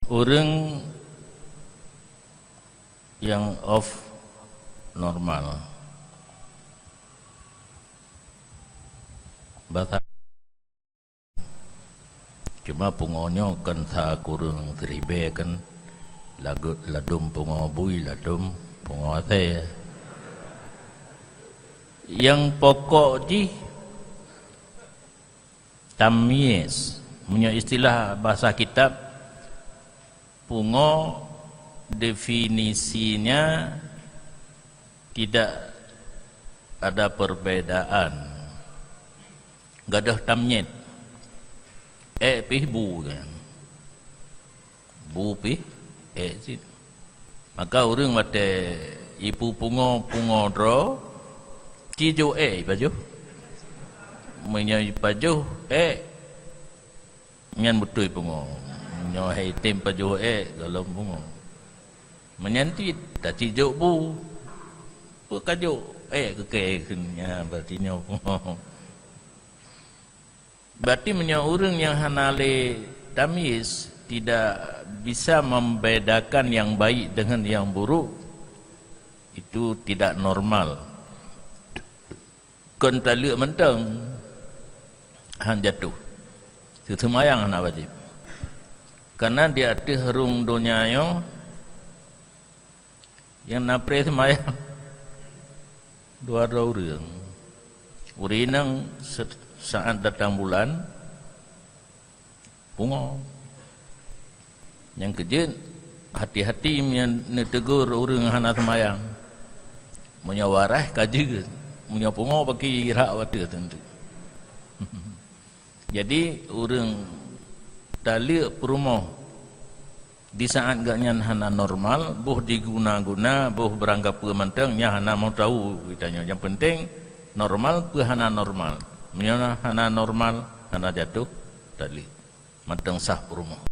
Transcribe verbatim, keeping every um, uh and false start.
Ureuëng nyang off normal. Bahasa, cuma pungo nyoe kan sa kureueng siribèe kan, lagu-, ladôm pungo bui, ladôm pungo asèe. Nyang pokok jih tamyiz. Meunyoe istilah bahasa kitab, pungo definisinya tidak ada perbedaan. Gadôh tamyiz. Èk pih bu kan. Bu pih èk cit. Maka ureuëng watèe ipeupungo pungo droe, ci jôk èk ipajoh. Meunyoe ipajoh èk, nyan beutôi pungo. Meunyoe hai tem pajoh èk, gohlom pungo. Meunyan cit, taci jôk bu. Peue ka jôk èk keu kèe kheun, nyan berarti nyoe pungo. Berarti meunyoe ureuëng nyang hana lé tamyiz tidak bisa membedakan yang baik dengan yang buruk, itu tidak normal. Kon taleuek mantong, han jatuh. Seuseumayang hana wajéb. Karena di ateueh rhueng donya nyoe, nyang na pré seumayang dua droe ureuëng. Ureuëng inong se-, saat datang bulan, pungo. Nyang keujeuet, hati-hati meunyoe neutegur ureuëng hana seumayang. Meunyoe waréh ka jeuet, meunyoe pungo paki irak watèe teuntu. Jadi, ureuëng taleuek peurumoh di saat geuhnyan hana normal, boh diguna-guna, boh beurangkapeue mantong, nyan hana meuh tahu geutanyoe. Nyang penting, normal peue hana normal. Meunyoe hana normal, hana jatuh taleuek. Mantong sah peurumoh.